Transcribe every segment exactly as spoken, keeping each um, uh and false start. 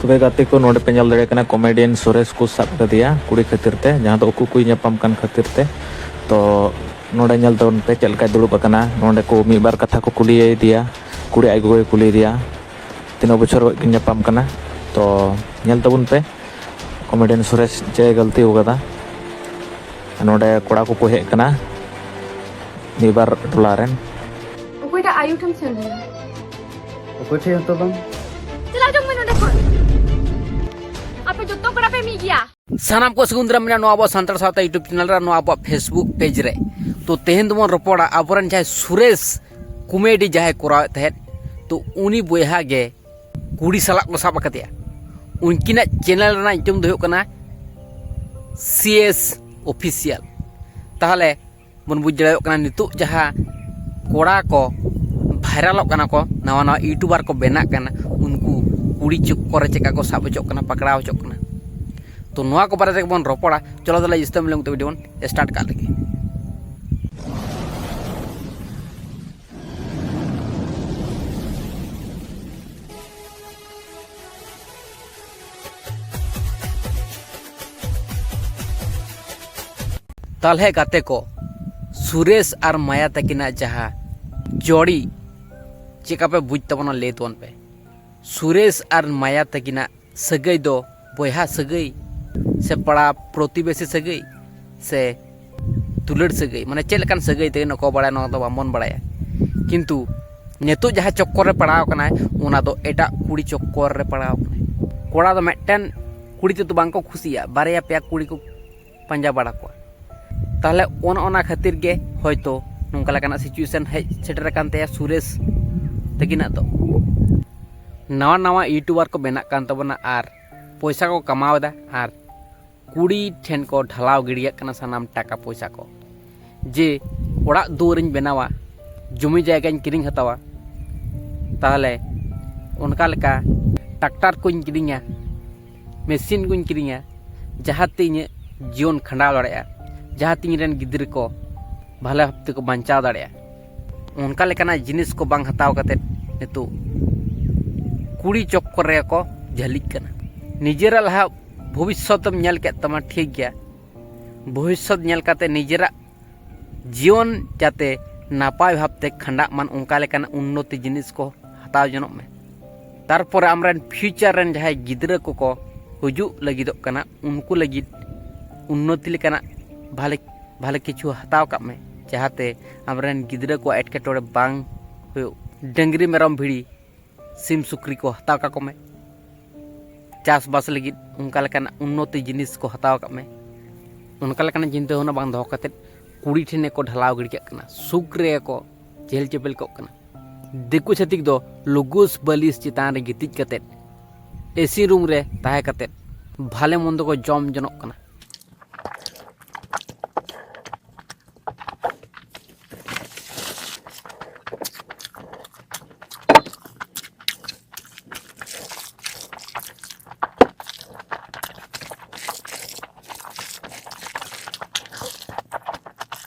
ᱛᱚᱵᱮ ᱜᱟᱛᱮ ᱠᱚ, ᱱᱚᱰᱮ ᱯᱮ ᱧᱮᱞ ᱫᱟᱲᱮᱭᱟᱜ ᱠᱟᱱᱟ, ᱠᱚᱢᱮᱰᱤᱭᱟᱱ ᱥᱩᱨᱮᱥ ᱠᱚ ᱥᱟᱵ ᱠᱟᱫᱮᱭᱟ ᱠᱩᱲᱤ ᱠᱷᱟᱹᱛᱤᱨ ᱛᱮ, ᱡᱟᱦᱟᱸ ᱫᱚ ᱩᱠᱩ ᱠᱚᱭ ᱧᱟᱯᱟᱢ ᱠᱟᱱ ᱠᱷᱟᱹᱛᱤᱨ ᱛᱮ᱾ ᱛᱚ ᱱᱚᱰᱮ ᱧᱮᱞ ᱛᱟᱵᱚᱱ ᱯᱮ ᱪᱮᱫ ᱞᱮᱠᱟᱭ ᱫᱩᱲᱩᱵ ᱟᱠᱟᱱᱟ᱾ ᱱᱚᱰᱮ ᱠᱚ ᱢᱤᱫ ᱵᱟᱨ ᱠᱟᱛᱷᱟ ᱠᱚ ᱠᱩᱞᱤᱭᱮᱫᱮᱭᱟ, ᱠᱩᱲᱤ ᱟᱡ ᱜᱚᱜᱚᱭ ᱠᱩᱞᱤᱭᱮᱫᱮᱭᱟ ᱛᱤᱱᱟᱹᱜ ᱵᱚᱪᱷᱚᱨ ᱠᱷᱚᱱ ᱠᱤᱱ ᱧᱟᱯᱟᱢ ᱠᱟᱱᱟ᱾ ᱛᱚ ᱧᱮᱞ ᱛᱟᱵᱚᱱ ᱯᱮ ᱠᱚᱢᱮᱰᱤᱭᱟᱱ ᱥᱩᱨᱮᱥ ᱪᱮᱫ ᱮ ᱜᱟᱹᱞᱛᱤ ᱟᱠᱟᱫᱟ᱾ ᱱᱚᱰᱮ ᱠᱚᱲᱟ ᱠᱚᱠᱚ ᱦᱮᱡ ᱟᱠᱟᱱᱟ ᱢᱤᱫ ᱵᱟᱨ ᱴᱚᱞᱟ ᱨᱮᱱ᱾ ᱚᱠᱚᱭᱴᱟᱜ ᱟᱭᱳ ᱴᱷᱮᱱ ᱥᱮᱱ ᱞᱮᱱᱟ? ᱚᱠᱚᱭ ᱴᱷᱮᱡ ᱦᱚᱸᱛᱚ ᱵᱟᱝ᱾ ᱪᱟᱞᱟᱣ ᱪᱚᱝ ᱢᱮ ᱱᱚᱰᱮ ᱠᱷᱚᱱ᱾ ᱟᱯᱮ ᱡᱚᱛᱚ ᱠᱚᱲᱟ ᱯᱮ ᱢᱤᱫ ᱜᱮᱭᱟ᱾ ᱥᱟᱱᱟᱢ ᱠᱚ ᱥᱟᱹᱜᱩᱱ ᱫᱟᱨᱟᱢ ᱢᱮᱱᱟᱜᱼᱟ ᱱᱚᱣᱟ ᱟᱵᱚᱣᱟᱜ ᱥᱟᱱᱛᱟᱲ ᱥᱟᱶᱛᱟ YouTube ᱪᱮᱱᱮᱞ ᱨᱮ, ᱱᱚᱣᱟ ᱟᱵᱚᱣᱟᱜ Facebook ᱯᱮᱡᱽ ᱨᱮ᱾ ᱛᱚ ᱛᱮᱦᱮᱧ ᱫᱚᱵᱚᱱ ᱨᱚᱯᱚᱲᱟ ᱟᱵᱚᱨᱮᱱ ᱡᱟᱦᱟᱸᱭ ᱥᱩᱨᱮᱥ ᱠᱚᱢᱮᱰᱤ ᱡᱟᱦᱟᱸᱭ ᱠᱚᱨᱟᱣᱮᱫ ᱛᱟᱦᱮᱸᱫ, ᱛᱚ ᱩᱱᱤ ᱵᱚᱭᱦᱟ ᱜᱮ ᱠᱩᱲᱤ ᱥᱟᱞᱟᱜ ᱠᱚ ᱥᱟᱵ ᱟᱠᱟᱫᱮᱭᱟ᱾ ᱩᱱᱠᱤᱱᱟᱜ ᱪᱮᱱᱮᱞ ᱨᱮᱱᱟᱜ ᱧᱩᱛᱩᱢ ᱫᱚ ᱦᱩᱭᱩᱜ ᱠᱟᱱᱟ ᱥᱤ ᱮᱥ Official᱾ ᱛᱟᱦᱚᱞᱮ ᱵᱚᱱ ᱵᱩᱡᱽ ᱫᱟᱲᱮᱭᱟᱜ ᱠᱟᱱᱟ ᱱᱤᱛᱚᱜ ᱡᱟᱦᱟᱸ ᱠᱚᱲᱟ ᱠᱚ ᱵᱷᱟᱭᱨᱟᱞᱚᱜ ᱠᱟᱱᱟ ᱠᱚ, ᱱᱟᱣᱟ ᱱᱟᱣᱟ ᱤᱭᱩᱴᱩᱵᱟᱨ ᱠᱚ ᱵᱮᱱᱟᱜ ᱠᱟᱱᱟ, ᱩᱱᱠᱩ ᱠᱩᱲᱤ ᱪᱚᱠᱠᱚᱨ ᱨᱮ ᱪᱮᱠᱟ ᱠᱚ ᱥᱟᱵ ᱦᱚᱪᱚᱜ ᱠᱟᱱᱟ, ᱯᱟᱠᱲᱟᱣ ᱦᱚᱪᱚᱜ ᱠᱟᱱᱟ᱾ ᱛᱚ ᱱᱚᱣᱟ ᱠᱚ ᱵᱟᱨᱮ ᱛᱮᱜᱮ ᱵᱚᱱ ᱨᱚᱯᱚᱲᱟ᱾ ᱪᱚᱞᱚ ᱛᱟᱦᱚᱞᱮ ᱡᱟᱹᱥᱛᱤ ᱵᱟᱝ ᱞᱟᱹᱭ ᱠᱟᱛᱮ ᱵᱷᱤᱰᱤᱭᱳ ᱵᱚᱱ ᱥᱴᱟᱨᱴ ᱠᱟᱜ ᱞᱮᱜᱮ᱾ ᱛᱟᱞᱦᱮ ᱜᱟᱛᱮ ᱠᱚ, ᱥᱩᱨᱮᱥ ᱟᱨ ᱢᱟᱭᱟ ᱛᱟᱹᱠᱤᱱᱟᱜ ᱡᱟᱦᱟᱸ ᱡᱚᱲᱤ, ᱪᱮᱠᱟ ᱯᱮ ᱵᱩᱡᱽ ᱛᱟᱵᱚᱱᱟ ᱞᱟᱹᱭ ᱛᱟᱵᱚᱱ ᱯᱮ᱾ ᱥᱩᱨᱮᱥ ᱟᱨ ᱢᱟᱭᱟ ᱛᱟᱹᱠᱤᱱᱟᱜ ᱥᱟᱹᱜᱟᱹᱭ ᱫᱚ ᱵᱚᱭᱦᱟ ᱥᱟᱹᱜᱟᱹᱭ ᱥᱮ ᱯᱟᱲᱟ ᱯᱨᱚᱛᱤᱵᱮᱥᱤ ᱥᱟᱹᱜᱟᱹᱭ ᱥᱮ ᱫᱩᱞᱟᱹᱲ ᱥᱟᱹᱜᱟᱹᱭ, ᱢᱟᱱᱮ ᱪᱮᱫ ᱞᱮᱠᱟᱱ ᱥᱟᱹᱜᱟᱹᱭ ᱛᱟᱹᱠᱤᱱ ᱚᱠᱚᱭ ᱵᱟᱲᱟᱭᱟ, ᱱᱚᱣᱟ ᱫᱚ ᱵᱟᱵᱚᱱ ᱵᱟᱲᱟᱭᱟ᱾ ᱠᱤᱱᱛᱩ ᱱᱤᱛᱚᱜ ᱡᱟᱦᱟᱸ ᱪᱚᱠᱠᱚᱨ ᱨᱮ ᱯᱟᱲᱟᱣ ᱠᱟᱱᱟᱭ, ᱚᱱᱟ ᱫᱚ ᱮᱴᱟᱜ ᱠᱩᱲᱤ ᱪᱚᱠᱠᱚᱨ ᱨᱮ ᱯᱟᱲᱟᱣ ᱠᱟᱱᱟᱭ᱾ ᱠᱚᱲᱟ ᱫᱚ ᱢᱤᱫᱴᱮᱱ ᱠᱩᱲᱤ ᱛᱮᱫᱚ ᱵᱟᱝ ᱠᱚ ᱠᱷᱩᱥᱤᱭᱟᱜᱼᱟ, ᱵᱟᱨᱭᱟ ᱯᱮᱭᱟ ᱠᱩᱲᱤ ᱠᱚ ᱯᱟᱸᱡᱟ ᱵᱟᱲᱟ ᱠᱚᱣᱟ᱾ ᱛᱟᱦᱞᱮ ᱚᱱ ᱚᱱᱟ ᱠᱷᱟᱹᱛᱤᱨ ᱜᱮ ᱦᱚᱭᱛᱳ ᱱᱚᱝᱠᱟ ᱞᱮᱠᱟᱱᱟᱜ situation ᱦᱮᱡ ᱥᱮᱴᱮᱨ ᱟᱠᱟᱱ ᱛᱟᱭᱟ ᱥᱩᱨᱮᱥ ᱛᱟᱹᱠᱤᱱᱟᱜ ᱫᱚ᱾ ᱱᱟᱣᱟ ᱱᱟᱣᱟ ᱤᱭᱩᱴᱩᱵᱟᱨ ᱠᱚ ᱵᱮᱱᱟᱜ ᱠᱟᱱ ᱛᱟᱵᱚᱱᱟ ᱟᱨ ᱯᱚᱭᱥᱟ ᱠᱚ ᱠᱟᱢᱟᱣ ᱮᱫᱟ ᱟᱨ ᱠᱩᱲᱤ ᱴᱷᱮᱱ ᱠᱚ ᱰᱷᱟᱞᱟᱣ ᱜᱤᱰᱤᱭᱟᱜ ᱠᱟᱱᱟ ᱥᱟᱱᱟᱢ ᱴᱟᱠᱟ ᱯᱚᱭᱥᱟ ᱠᱚ, ᱡᱮ ᱚᱲᱟᱜ ᱫᱩᱣᱟᱹᱨᱤᱧ ᱵᱮᱱᱟᱣᱟ, ᱡᱚᱢᱤ ᱡᱟᱭᱜᱟᱧ ᱠᱤᱨᱤᱧ ᱦᱟᱛᱟᱣᱟ, ᱛᱟᱦᱚᱞᱮ ᱚᱱᱠᱟ ᱞᱮᱠᱟ ᱴᱨᱟᱠᱴᱟᱨ ᱠᱚᱧ ᱠᱤᱨᱤᱧᱟ, ᱢᱮᱥᱤᱱ ᱠᱚᱧ ᱠᱤᱨᱤᱧᱟ, ᱡᱟᱦᱟᱸᱛᱮ ᱤᱧᱟᱹᱜ ᱡᱤᱭᱚᱱ ᱠᱷᱟᱸᱰᱟᱣ ᱫᱟᱲᱮᱭᱟᱜᱼᱟ, ᱡᱟᱦᱟᱸᱛᱮ ᱤᱧ ᱨᱮᱱ ᱜᱤᱫᱽᱨᱟᱹ ᱠᱚ ᱵᱷᱟᱞᱮ ᱵᱷᱟᱵ ᱛᱮᱠᱚ ᱵᱟᱧᱪᱟᱣ ᱫᱟᱲᱮᱭᱟᱜᱼᱟ᱾ ᱚᱱᱠᱟ ᱞᱮᱠᱟᱱᱟᱜ ᱡᱤᱱᱤᱥ ᱠᱚ ᱵᱟᱝ ᱦᱟᱛᱟᱣ ᱠᱟᱛᱮᱫ ᱱᱤᱛᱚᱜ ᱠᱩᱲᱤ ᱪᱚᱠᱠᱚᱨ ᱨᱮᱜᱮ ᱠᱚ ᱡᱷᱟᱹᱞᱤᱜ ᱠᱟᱱᱟ᱾ ᱱᱤᱡᱮᱨᱟᱜ ᱞᱟᱦᱟ ᱵᱷᱚᱵᱤᱥᱥᱚᱛ ᱮᱢ ᱧᱮᱞ ᱠᱮᱫ ᱛᱟᱢᱟ, ᱴᱷᱤᱠ ᱜᱮᱭᱟ, ᱵᱷᱚᱵᱤᱥᱥᱚᱛ ᱧᱮᱞ ᱠᱟᱛᱮ ᱱᱤᱡᱮᱨᱟᱜ ᱡᱤᱭᱚᱱ ᱡᱟᱛᱮ ᱱᱟᱯᱟᱭ ᱵᱷᱟᱵᱽᱛᱮ ᱠᱷᱟᱸᱰᱟᱜ ᱢᱟᱱ, ᱚᱱᱠᱟ ᱞᱮᱠᱟᱱᱟᱜ ᱩᱱᱱᱚᱛᱤ ᱡᱤᱱᱤᱥ ᱠᱚ ᱦᱟᱛᱟᱣ ᱡᱚᱱᱚᱜ ᱢᱮ᱾ ᱛᱟᱨᱯᱚᱨᱮ ᱟᱢᱨᱮᱱ ᱯᱷᱤᱭᱩᱪᱟᱨ ᱨᱮᱱ ᱡᱟᱦᱟᱸᱭ ᱜᱤᱫᱽᱨᱟᱹ ᱠᱚᱠᱚ ᱦᱤᱡᱩᱜ ᱞᱟᱹᱜᱤᱫᱚᱜ ᱠᱟᱱᱟ, ᱩᱱᱠᱩ ᱞᱟᱹᱜᱤᱫ ᱩᱱᱱᱚᱛᱤ ᱞᱮᱠᱟᱱᱟᱜ ᱵᱷᱟᱞᱮ ᱵᱷᱟᱞᱮ ᱠᱤᱪᱷᱩ ᱦᱟᱛᱟᱣ ᱠᱟᱜ ᱢᱮ, ᱡᱟᱦᱟᱸᱛᱮ ᱟᱢᱨᱮᱱ ᱜᱤᱫᱽᱨᱟᱹ ᱠᱚᱣᱟᱜ ᱮᱴᱠᱮᱴᱚᱬᱮ ᱵᱟᱝ ᱦᱩᱭᱩᱜ᱾ ᱰᱟᱹᱝᱨᱤ, ᱢᱮᱨᱚᱢ, ᱵᱷᱤᱲᱤ, ᱥᱤᱢ, ᱥᱩᱠᱨᱤ ᱠᱚ ᱦᱟᱛᱟᱣ ᱠᱟᱠᱚ ᱢᱮ᱾ ᱪᱟᱥᱵᱟᱥ ᱞᱟᱹᱜᱤᱫ ᱚᱱᱠᱟ ᱞᱮᱠᱟᱱᱟᱜ ᱩᱱᱱᱚᱛᱤ ᱡᱤᱱᱤᱥ ᱠᱚ ᱦᱟᱛᱟᱣ ᱠᱟᱜ ᱢᱮ᱾ ᱚᱱᱠᱟ ᱞᱮᱠᱟᱱᱟᱜ ᱪᱤᱱᱛᱟᱹ ᱵᱷᱟᱵᱽᱱᱟ ᱵᱟᱝ ᱫᱚᱦᱚ ᱠᱟᱛᱮᱫ ᱠᱩᱲᱤ ᱴᱷᱮᱱ ᱜᱮᱠᱚ ᱰᱷᱟᱞᱟᱣ ᱜᱤᱰᱤ ᱠᱟᱜ ᱠᱟᱱᱟ, ᱥᱩᱠ ᱨᱮ ᱠᱚ ᱪᱮᱦᱮᱞ ᱪᱮᱯᱮᱞ ᱠᱚᱜ ᱠᱟᱱᱟ᱾ ᱫᱤᱠᱩ ᱪᱷᱟᱹᱛᱤᱠ ᱫᱚ ᱞᱩᱜᱩᱥ ᱵᱟᱹᱞᱤᱥ ᱪᱮᱛᱟᱱ ᱨᱮ ᱜᱤᱛᱤᱡ ᱠᱟᱛᱮᱫ, ᱮᱥᱤ ᱨᱩᱢ ᱨᱮ ᱛᱟᱦᱮᱸ ᱠᱟᱛᱮᱫ ᱵᱷᱟᱞᱮ ᱢᱚᱱᱫᱚ ᱠᱚ ᱡᱚᱢ ᱡᱚᱱᱚᱜ ᱠᱟᱱᱟ᱾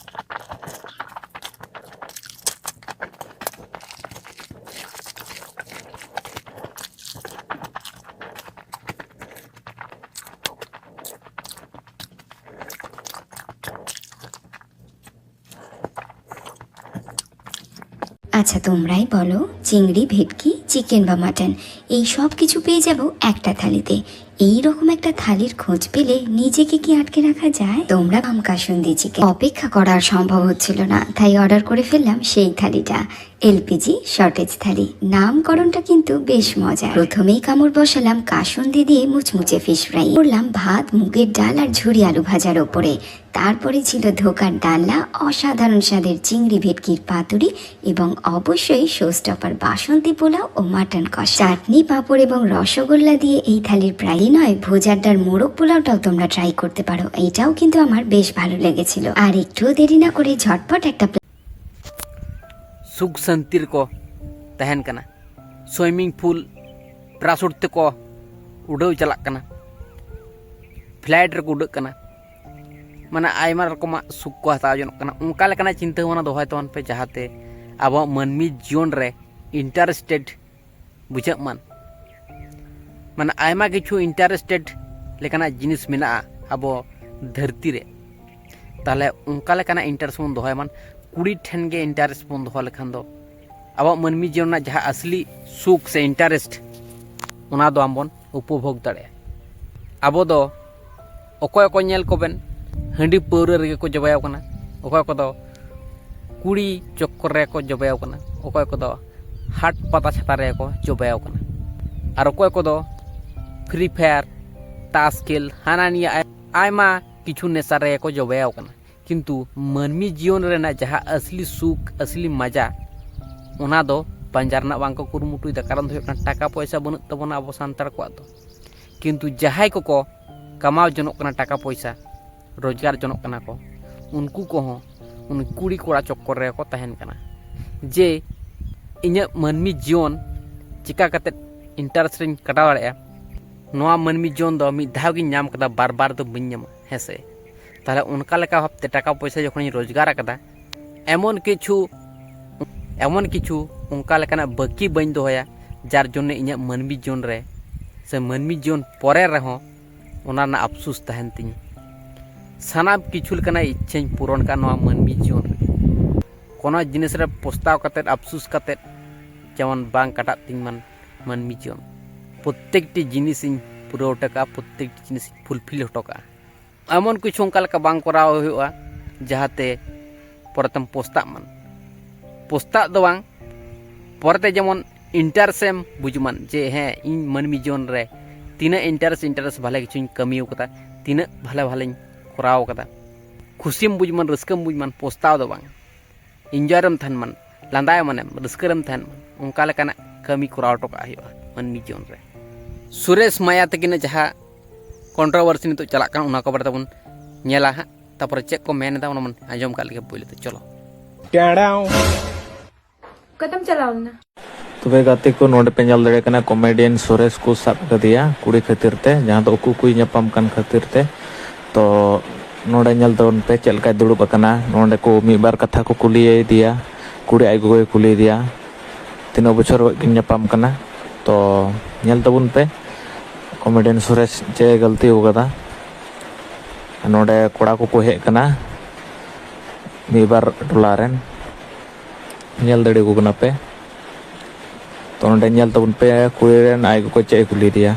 আচ্ছা, তোমরাই বলো, চিংড়ি, ভেটকি, চিকেন বা মাটন, এই সব কিছু পেয়ে যাব একটা থালিতে। এই রকম একটা থালির খোঁজ পেলে নিজেকে কি আটকে রাখা যায়? তোমরা আম কাসুন্দি চিকেন অপেক্ষা করার সম্ভব হচ্ছিল না, তাই অর্ডার করে ফেললাম সেই থালিটা। এলপিজি শর্টেজ থালি, নামকরণটা কিন্তু বেশ মজার। প্রথমেই কামড় বসালাম কাসুন্দি দিয়ে মুচমুচে ফিশ ফ্রাই, করলাম ভাত, মুগের ডাল আর ঝুরি আলু ভাজার ওপরে। তারপরে ছিল ধোকার ডালনা, অসাধারণ স্বাদের চিংড়ি ভেটকির পাতুরি এবং অবশ্যই শোস্টপার বাসন্তী পোলাও ও মাটন কষা। চাটনি, পাঁপড় এবং রসগোল্লা দিয়ে এই থালির প্রায় নয়, ভোজাড্ডার মোরগ পোলাওটাও তোমরা ট্রাই করতে পারো, এটাও কিন্তু আমার বেশ ভালো লেগেছিল। আর একটুও দেরি না করে ঝটপট একটা প্লে- ᱥᱩᱠ ᱥᱟᱹᱱᱛᱤ ᱨᱮᱠᱚ ᱛᱟᱦᱮᱱ ᱠᱟᱱᱟ᱾ ᱥᱩᱭᱢᱤᱝ ᱯᱩᱞ, ᱯᱮᱨᱟᱥᱩᱴ ᱛᱮᱠᱚ ᱩᱰᱟᱹᱣ ᱪᱟᱞᱟᱜ ᱠᱟᱱᱟ, ᱯᱷᱞᱟᱭᱤᱴ ᱨᱮᱠᱚ ᱩᱰᱟᱹᱜ ᱠᱟᱱᱟ᱾ ᱢᱟᱱᱮ, ᱟᱭᱢᱟ ᱨᱚᱠᱚᱢᱟᱜ ᱥᱩᱠ ᱠᱚ ᱦᱟᱛᱟᱣ ᱡᱚᱱᱚᱜ ᱠᱟᱱᱟ᱾ ᱚᱱᱠᱟ ᱞᱮᱠᱟᱱᱟᱜ ᱪᱤᱱᱛᱟᱹ ᱵᱷᱟᱵᱽᱱᱟ ᱫᱚᱦᱚᱭ ᱛᱟᱵᱚᱱ ᱯᱮ, ᱡᱟᱦᱟᱸᱛᱮ ᱟᱵᱚᱣᱟᱜ ᱢᱟᱹᱱᱢᱤ ᱡᱤᱭᱚᱱ ᱨᱮ ᱤᱱᱴᱟᱨᱮᱥᱴᱮᱰ ᱵᱩᱡᱷᱟᱹᱜ ᱢᱟᱱ᱾ ᱢᱟᱱᱮ ᱟᱭᱢᱟ ᱠᱤᱪᱷᱩ ᱤᱱᱴᱟᱨᱮᱥᱴᱮᱰ ᱞᱮᱠᱟᱱᱟᱜ ᱡᱤᱱᱤᱥ ᱢᱮᱱᱟᱜᱼᱟ ᱟᱵᱚ ᱫᱷᱟᱹᱨᱛᱤ ᱨᱮ᱾ ᱛᱟᱦᱚᱞᱮ ᱚᱱᱠᱟ ᱞᱮᱠᱟᱱᱟᱜ ᱤᱱᱴᱟᱨᱮᱥᱴ ᱵᱚᱱ ᱫᱚᱦᱚᱭ ᱢᱟᱱ᱾ ᱠᱩᱲᱤ ᱴᱷᱮᱱ ᱜᱮ ᱤᱱᱴᱟᱨᱮᱥᱴ ᱵᱚᱱ ᱫᱚᱦᱚ ᱞᱮᱠᱷᱟᱱ ᱫᱚ ᱟᱵᱚᱣᱟᱜ ᱢᱟᱹᱱᱢᱤ ᱡᱤᱭᱚᱱ ᱨᱮᱱᱟᱜ ᱡᱟᱦᱟᱸ ᱟᱥᱞᱤ ᱥᱩᱠ ᱥᱮ ᱤᱱᱴᱟᱨᱮᱥᱴ, ᱚᱱᱟ ᱫᱚ ᱟᱢ ᱵᱚᱱ ᱩᱯᱚᱵᱷᱳᱜᱽ ᱫᱟᱲᱮᱭᱟᱜᱼᱟ᱾ ᱟᱵᱚ ᱫᱚ ᱚᱠᱚᱭ ᱚᱠᱚᱭ ᱧᱮᱞ ᱠᱚᱵᱮᱱ, ᱦᱟᱺᱰᱤ ᱯᱟᱹᱣᱨᱟᱹ ᱨᱮᱜᱮ ᱠᱚ ᱡᱚᱵᱮᱭᱟᱣ ᱠᱟᱱᱟ, ᱚᱠᱚᱭ ᱠᱚᱫᱚ ᱠᱩᱲᱤ ᱪᱚᱠᱠᱚᱨ ᱨᱮᱠᱚ ᱡᱚᱵᱮᱭᱟᱣ ᱠᱟᱱᱟ, ᱚᱠᱚᱭ ᱠᱚᱫᱚ ᱦᱟᱴ ᱯᱟᱛᱟ ᱪᱷᱟᱛᱟ ᱨᱮᱠᱚ ᱡᱚᱵᱮᱭᱟᱣ ᱠᱟᱱᱟ, ᱟᱨ ᱚᱠᱚᱭ ᱠᱚᱫᱚ ᱯᱷᱨᱤ ᱯᱷᱟᱭᱟᱨ, ᱛᱟᱥ ᱠᱷᱮᱞ, ᱦᱟᱱᱟ ᱱᱤᱭᱟᱹ ᱟᱭ- ᱟᱭᱢᱟ ᱠᱤᱪᱷᱩ ᱱᱮᱥᱟ ᱨᱮᱠᱚ ᱡᱚᱵᱮᱭᱟᱣ ᱠᱟᱱᱟ᱾ ᱠᱤᱱᱛᱩ ᱢᱟᱹᱱᱢᱤ ᱡᱤᱭᱚᱱ ᱨᱮᱱᱟᱜ ᱡᱟᱦᱟᱸ ᱟᱥᱞᱤ ᱥᱩᱠ, ᱟᱥᱞᱤ ᱢᱟᱡᱟ, ᱚᱱᱟ ᱫᱚ ᱯᱟᱸᱡᱟ ᱨᱮᱱᱟᱜ ᱵᱟᱝ ᱠᱚ ᱠᱩᱨᱩᱢᱩᱴᱩᱭᱮᱫᱟ᱾ ᱠᱟᱨᱚᱱ ᱫᱚ ᱦᱩᱭᱩᱜ ᱠᱟᱱᱟ, ᱴᱟᱠᱟ ᱯᱚᱭᱥᱟ ᱵᱟᱹᱱᱩᱜ ᱛᱟᱵᱚᱱᱟ ᱟᱵᱚ ᱥᱟᱱᱛᱟᱲ ᱠᱚᱣᱟᱜ ᱫᱚ᱾ ᱠᱤᱱᱛᱩ ᱡᱟᱦᱟᱸᱭ ᱠᱚᱠᱚ ᱠᱟᱢᱟᱣ ᱡᱚᱱᱚᱜ ᱠᱟᱱᱟ ᱴᱟᱠᱟ ᱯᱚᱭᱥᱟ, ᱨᱳᱡᱽᱜᱟᱨ ᱡᱚᱱᱚᱜ ᱠᱟᱱᱟ ᱠᱚ, ᱩᱱᱠᱩ ᱠᱚᱦᱚᱸ ᱩᱱᱤ ᱠᱩᱲᱤ ᱠᱚᱲᱟ ᱪᱚᱠᱠᱚᱨ ᱨᱮᱠᱚ ᱛᱟᱦᱮᱱ ᱠᱟᱱᱟ᱾ ᱡᱮ ᱤᱧᱟᱹᱜ ᱢᱟᱹᱱᱢᱤ ᱡᱤᱭᱚᱱ ᱪᱤᱠᱟ ᱠᱟᱛᱮᱫ ᱤᱱᱴᱟᱨᱮᱥᱴ ᱨᱤᱧ ᱠᱟᱴᱟᱣ ᱫᱟᱲᱮᱭᱟᱜᱼᱟ, ᱱᱚᱣᱟ ᱢᱟᱹᱱᱢᱤ ᱡᱤᱭᱚᱱ ᱫᱚ ᱢᱤᱫ ᱫᱷᱟᱣ ᱜᱤᱧ ᱧᱟᱢ ᱠᱟᱫᱟ, ᱵᱟᱨ ᱵᱟᱨ ᱫᱚ ᱵᱟᱹᱧ ᱧᱟᱢᱟ, ᱦᱮᱸ ᱥᱮ? ᱛᱟᱦᱚᱞᱮ ᱚᱱᱠᱟ ᱞᱮᱠᱟ ᱵᱷᱟᱵᱛᱮ ᱴᱟᱠᱟ ᱯᱚᱭᱥᱟ ᱡᱚᱠᱷᱚᱱᱤᱧ ᱨᱳᱡᱽᱜᱟᱨ ᱟᱠᱟᱫᱟ, ᱮᱢᱚᱱ ᱠᱤᱪᱷᱩ ᱮᱢᱚᱱ ᱠᱤᱪᱷᱩ ᱚᱱᱠᱟ ᱞᱮᱠᱟᱱᱟᱜ ᱵᱟᱹᱠᱤ ᱵᱟᱹᱧ ᱫᱚᱦᱚᱭᱟ, ᱡᱟᱨ ᱡᱚᱱᱱᱮ ᱤᱧᱟᱹᱜ ᱢᱟᱹᱱᱢᱤ ᱡᱤᱭᱚᱱ ᱨᱮ ᱥᱮ ᱢᱟᱹᱱᱢᱤ ᱡᱤᱭᱚᱱ ᱯᱚᱨᱮ ᱨᱮᱦᱚᱸ ᱚᱱᱟ ᱨᱮᱱᱟᱜ ᱟᱯᱥᱩᱥ ᱛᱟᱦᱮᱱ ᱛᱤᱧᱟᱹ᱾ ᱥᱟᱱᱟᱢ ᱠᱤᱪᱷᱩ ᱞᱮᱠᱟᱱᱟᱜ ᱤᱪᱪᱷᱟᱹᱧ ᱯᱩᱨᱚᱱ ᱠᱟᱜᱼᱟ ᱱᱚᱣᱟ ᱢᱟᱹᱱᱢᱤ ᱡᱤᱭᱚᱱ ᱨᱮ᱾ ᱠᱳᱱᱳ ᱡᱤᱱᱤᱥ ᱨᱮ ᱯᱚᱥᱛᱟᱣ ᱠᱟᱛᱮᱫ, ᱟᱯᱥᱩᱥ ᱠᱟᱛᱮᱫ ᱡᱮᱢᱚᱱ ᱵᱟᱝ ᱠᱟᱴᱟᱜ ᱛᱤᱧ ᱢᱟᱱ ᱢᱟᱹᱱᱢᱤ ᱡᱤᱭᱚᱱ᱾ ᱯᱨᱚᱛᱛᱮᱠᱴᱤ ᱡᱤᱱᱤᱥᱤᱧ ᱯᱩᱨᱟᱹᱣ ᱦᱚᱴᱚ ᱠᱟᱜᱼᱟ, ᱯᱨᱚᱛᱛᱮᱠᱴᱤ ᱡᱤᱱᱤᱥᱤᱧ ᱯᱷᱩᱞᱯᱷᱤᱞ ᱦᱚᱴᱚ ᱠᱟᱜᱼᱟ᱾ ᱮᱢᱚᱱ ᱠᱤᱪᱷᱩ ᱚᱱᱠᱟ ᱞᱮᱠᱟ ᱵᱟᱝ ᱠᱚᱨᱟᱣ ᱦᱩᱭᱩᱜᱼᱟ ᱡᱟᱦᱟᱸᱛᱮ ᱯᱚᱨᱮᱛᱮᱢ ᱯᱚᱥᱛᱟᱜ ᱢᱟᱱ᱾ ᱯᱚᱥᱛᱟᱜ ᱫᱚ ᱵᱟᱝ, ᱯᱚᱨᱮᱛᱮ ᱡᱮᱢᱚᱱ ᱤᱱᱴᱟᱨᱮᱥᱴ ᱮᱢ ᱵᱩᱡᱽ ᱢᱟᱱ, ᱡᱮ ᱦᱮᱸ, ᱤᱧ ᱢᱟᱹᱱᱢᱤ ᱡᱤᱭᱚᱱ ᱨᱮ ᱛᱤᱱᱟᱹᱜ ᱤᱱᱴᱟᱨᱮᱥᱴ, ᱤᱱᱴᱟᱨᱮᱥᱴ ᱵᱷᱟᱞᱮ ᱠᱤᱪᱷᱩᱧ ᱠᱟᱹᱢᱤ ᱟᱠᱟᱫᱟ, ᱛᱤᱱᱟᱹᱜ ᱵᱷᱟᱞᱮ ᱵᱷᱟᱞᱮᱧ ᱠᱚᱨᱟᱣ ᱟᱠᱟᱫᱟ᱾ ᱠᱷᱩᱥᱤᱢ ᱵᱩᱡᱽ ᱢᱟᱱ, ᱨᱟᱹᱥᱠᱟᱹᱢ ᱵᱩᱡᱽ ᱢᱟᱱ, ᱯᱚᱥᱛᱟᱣ ᱫᱚ ᱵᱟᱝ᱾ ᱤᱱᱡᱚᱭ ᱨᱮᱢ ᱛᱟᱦᱮᱱ ᱢᱟᱱ, ᱞᱟᱸᱫᱟᱭ ᱢᱟᱱᱮᱢ, ᱨᱟᱹᱥᱠᱟᱹ ᱨᱮᱢ ᱛᱟᱦᱮᱱ ᱢᱟᱱ, ᱚᱱᱠᱟ ᱞᱮᱠᱟᱱᱟᱜ ᱠᱟᱹᱢᱤ ᱠᱚᱨᱟᱣ ᱦᱚᱴᱚ ᱠᱟᱜ ᱦᱩᱭᱩᱜᱼᱟ ᱢᱟᱹᱱᱢᱤ ᱡᱤᱭᱚᱱ ᱨᱮ᱾ ᱥᱩᱨᱮᱥ ᱢᱟᱭᱟ ᱛᱟᱹᱠᱤᱱᱟᱜ ᱡᱟᱦᱟᱸ ᱠᱚᱱᱴᱨᱳᱵᱷᱟᱨᱥᱤ ᱱᱤᱛᱚᱜ ᱪᱟᱞᱟᱜ ᱠᱟᱱᱟ, ᱚᱱᱟ ᱠᱚ ᱵᱟᱨᱮ ᱛᱮᱵᱚᱱ ᱧᱮᱞᱟ ᱦᱟᱸᱜ᱾ ᱛᱟᱯᱚᱨᱮ ᱪᱮᱫ ᱠᱚ ᱢᱮᱱ ᱮᱫᱟ, ᱚᱱᱟ ᱵᱚᱱ ᱟᱸᱡᱚᱢ ᱠᱟᱜ ᱞᱮᱜᱮ ᱯᱳᱭᱞᱳ ᱛᱮ᱾ ᱪᱚᱞᱚ᱾ ᱚᱠᱟᱛᱮᱢ ᱪᱟᱞᱟᱣ ᱞᱮᱱᱟ? ᱛᱚᱵᱮ ᱜᱟᱛᱮ ᱠᱚ, ᱱᱚᱰᱮ ᱯᱮ ᱧᱮᱞ ᱫᱟᱲᱮᱭᱟᱜ ᱠᱟᱱᱟ, ᱠᱚᱢᱮᱰᱤᱭᱟᱱ ᱥᱩᱨᱮᱥ ᱠᱚ ᱥᱟᱵ ᱠᱟᱫᱮᱭᱟ ᱠᱩᱲᱤ ᱠᱷᱟᱹᱛᱤᱨ ᱛᱮ, ᱡᱟᱦᱟᱸ ᱫᱚ ᱩᱠᱩ ᱩᱠᱩᱭ ᱧᱟᱯᱟᱢ ᱠᱟᱱ ᱠᱷᱟᱹᱛᱤᱨ ᱛᱮ᱾ ᱛᱚ ᱱᱚᱰᱮ ᱧᱮᱞ ᱛᱟᱵᱚᱱ ᱯᱮ ᱪᱮᱫ ᱞᱮᱠᱟᱭ ᱫᱩᱲᱩᱵ ᱟᱠᱟᱱᱟ᱾ ᱱᱚᱰᱮ ᱠᱚ ᱢᱤᱫ ᱵᱟᱨ ᱠᱟᱛᱷᱟ ᱠᱚ ᱠᱩᱞᱤᱭᱮᱫᱮᱭᱟ, ᱠᱩᱲᱤ ᱟᱡ ᱜᱚᱜᱚᱭ ᱠᱩᱞᱤᱭᱮᱫᱮᱭᱟ ᱛᱤᱱᱟᱹᱜ ᱵᱚᱪᱷᱚᱨ ᱠᱷᱚᱱ ᱠᱤᱱ ᱧᱟᱯᱟᱢ ᱠᱟᱱᱟ᱾ ᱛᱚ ᱧᱮᱞ ᱛᱟᱵᱚᱱ ᱯᱮ᱾ ᱠᱚᱢᱮᱰᱤᱭᱟᱱ ᱥᱩᱨᱮᱥ ᱪᱮᱫ ᱮ ᱜᱟᱹᱞᱛᱤ ᱟᱠᱟᱫᱟ? ᱱᱚᱰᱮ ᱠᱚᱲᱟ ᱠᱚᱠᱚ ᱦᱮᱡ ᱟᱠᱟᱱᱟ, ᱢᱤᱫ ᱵᱟᱨ ᱴᱚᱞᱟ ᱨᱮᱱ, ᱧᱮᱞ ᱫᱟᱲᱮ ᱟᱠᱚ ᱠᱟᱱᱟ ᱯᱮ᱾ ᱛᱚ ᱱᱚᱰᱮ ᱧᱮᱞ ᱛᱟᱵᱚᱱ ᱯᱮ, ᱠᱩᱲᱤ ᱨᱮᱱ ᱟᱡ ᱜᱚᱜᱚ ᱪᱮᱫ ᱮ ᱠᱩᱞᱤᱭᱮᱫᱮᱭᱟ᱾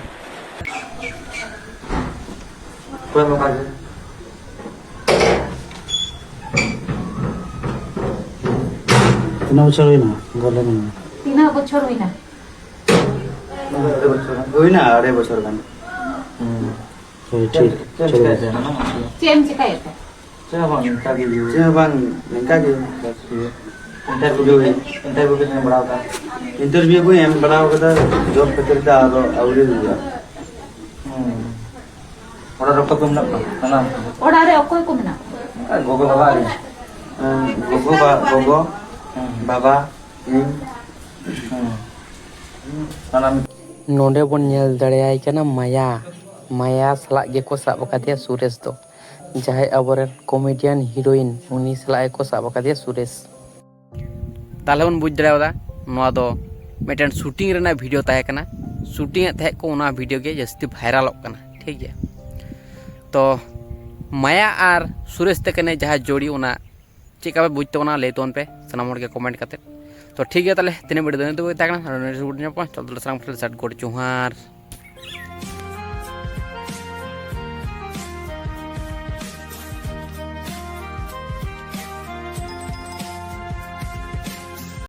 ᱛᱤᱱᱟᱹᱜ ᱵᱚᱪᱷᱚᱨ ᱦᱩᱭᱱᱟ ᱜᱟᱨᱞᱮ ᱢᱮᱱᱟᱜᱼᱟ? ᱛᱤᱱᱟᱹᱜ ᱵᱚᱪᱷᱚᱨ ᱦᱩᱭᱱᱟ? ᱦᱩᱭᱱᱟ ᱟᱲᱟᱭ ᱵᱚᱪᱷᱚᱨ ᱜᱟᱱ᱾ ᱦᱳᱭ, ᱴᱷᱤᱠ᱾ ᱪᱮᱫ ᱮᱢ ᱪᱤᱠᱟᱹᱭᱮᱫ ᱛᱮ? ᱪᱮᱫ ᱦᱚᱸ ᱵᱟᱝ, ᱱᱤᱝᱠᱟ ᱜᱮ᱾ ᱪᱮᱫ ᱦᱚᱸ ᱵᱟᱝ, ᱱᱤᱝᱠᱟ ᱜᱮ᱾ ᱤᱱᱴᱟᱨᱵᱷᱤᱭᱩ, ᱤᱱᱴᱟᱨᱵᱷᱤᱭᱩ ᱠᱚ ᱮᱢ ᱵᱟᱲᱟ ᱟᱠᱟᱫᱟ? ᱤᱱᱴᱟᱨᱵᱷᱤᱭᱩ ᱠᱚᱧ ᱮᱢ ᱵᱟᱲᱟ ᱟᱠᱟᱫᱟ, ᱡᱚᱵ ᱠᱷᱟᱹᱛᱤᱨ ᱛᱮ ᱟᱨᱚ ᱟᱹᱣᱨᱤ ᱦᱩᱭᱩᱜᱼᱟ᱾ ᱦᱩᱸ᱾ ᱚᱲᱟᱜ ᱨᱮ ᱚᱠᱚᱭ ᱠᱚ ᱢᱮᱱᱟᱜ ᱠᱚᱣᱟ? ᱥᱟᱱᱟᱢ? ᱚᱲᱟᱜ ᱨᱮ ᱚᱠᱚᱭ ᱠᱚ ᱢᱮᱱᱟᱜ ᱠᱚᱣᱟ? ᱚᱱᱠᱟ ᱜᱚᱜᱚ ᱵᱟᱵᱟ ᱜᱮ᱾ ᱦᱮᱸ, ᱜᱚᱜᱚ ᱵᱟ-, ᱜᱚᱜᱚ, ᱦᱩᱸ᱾ ᱵᱟᱵᱟ, ᱤᱧ᱾ ᱦᱩᱸ᱾ ᱥᱟᱱᱟᱢ᱾ ᱱᱚᱰᱮ ᱵᱚᱱ ᱧᱮᱞ ᱫᱟᱲᱮᱭᱟᱭ ᱠᱟᱱᱟ ᱢᱟᱭᱟ᱾ ᱢᱟᱭᱟ ᱥᱟᱞᱟᱜ ᱜᱮᱠᱚ ᱥᱟᱵ ᱟᱠᱟᱫᱮᱭᱟ ᱥᱩᱨᱮᱥ ᱫᱚ, ᱡᱟᱦᱟᱸᱭ ᱟᱵᱚᱨᱮᱱ ᱠᱚᱢᱮᱰᱤᱭᱟᱱ ᱦᱤᱨᱳᱭᱤᱱ, ᱩᱱᱤ ᱥᱟᱞᱟᱜ ᱜᱮᱠᱚ ᱥᱟᱵ ᱟᱠᱟᱫᱮᱭᱟ ᱥᱩᱨᱮᱥ᱾ ᱛᱟᱦᱞᱮ ᱵᱚᱱ ᱵᱩᱡᱽ ᱫᱟᱲᱮᱭᱟᱫᱟ, ᱱᱚᱣᱟ ᱫᱚ ᱢᱤᱫᱴᱮᱱ ᱥᱩᱴᱤᱝ ᱨᱮᱱᱟᱜ ᱵᱷᱤᱰᱤᱭᱳ ᱛᱟᱦᱮᱸ ᱠᱟᱱᱟ᱾ ᱥᱩᱴᱤᱝ ᱮᱫ ᱛᱟᱦᱮᱸᱫ ᱠᱚ, ᱚᱱᱟ ᱵᱷᱤᱰᱤᱭᱳ ᱜᱮ ᱡᱟᱹᱥᱛᱤ ᱵᱷᱟᱭᱨᱟᱞᱚᱜ ᱠᱟᱱᱟ, ᱴᱷᱤᱠ ᱜᱮᱭᱟ᱾ ᱛᱚ ᱢᱟᱭᱟ ᱟᱨ ᱥᱩᱨᱮᱥ ᱛᱟᱹᱠᱤᱱ ᱡᱟᱦᱟᱸ ᱡᱳᱲᱤ, ᱚᱱᱟ ᱪᱮᱫ ᱞᱮᱠᱟ ᱯᱮ ᱵᱩᱡᱽ ᱛᱟᱵᱚᱱᱟ, ᱞᱟᱹᱭ ᱛᱟᱵᱚᱱ ᱯᱮ ᱥᱟᱱᱟᱢ ᱦᱚᱲ ᱜᱮ ᱠᱚᱢᱮᱱᱴ ᱠᱟᱛᱮ᱾ ᱛᱚ ᱴᱷᱤᱠ ᱜᱮᱭᱟ, ᱛᱟᱦᱞᱮ ᱛᱮᱦᱮᱧᱟᱜ ᱵᱷᱤᱰᱤᱭᱳ ᱫᱚ ᱤᱱᱟᱹ ᱴᱩᱠᱩ ᱜᱮ ᱛᱟᱦᱮᱸ ᱠᱟᱱᱟ᱾ ᱟᱨ ᱱᱚᱰᱮ ᱥᱟᱱᱟᱢ ᱠᱚᱴᱷᱮᱱ ᱥᱟᱴ ᱜᱚᱰ ᱡᱚᱦᱟᱨ᱾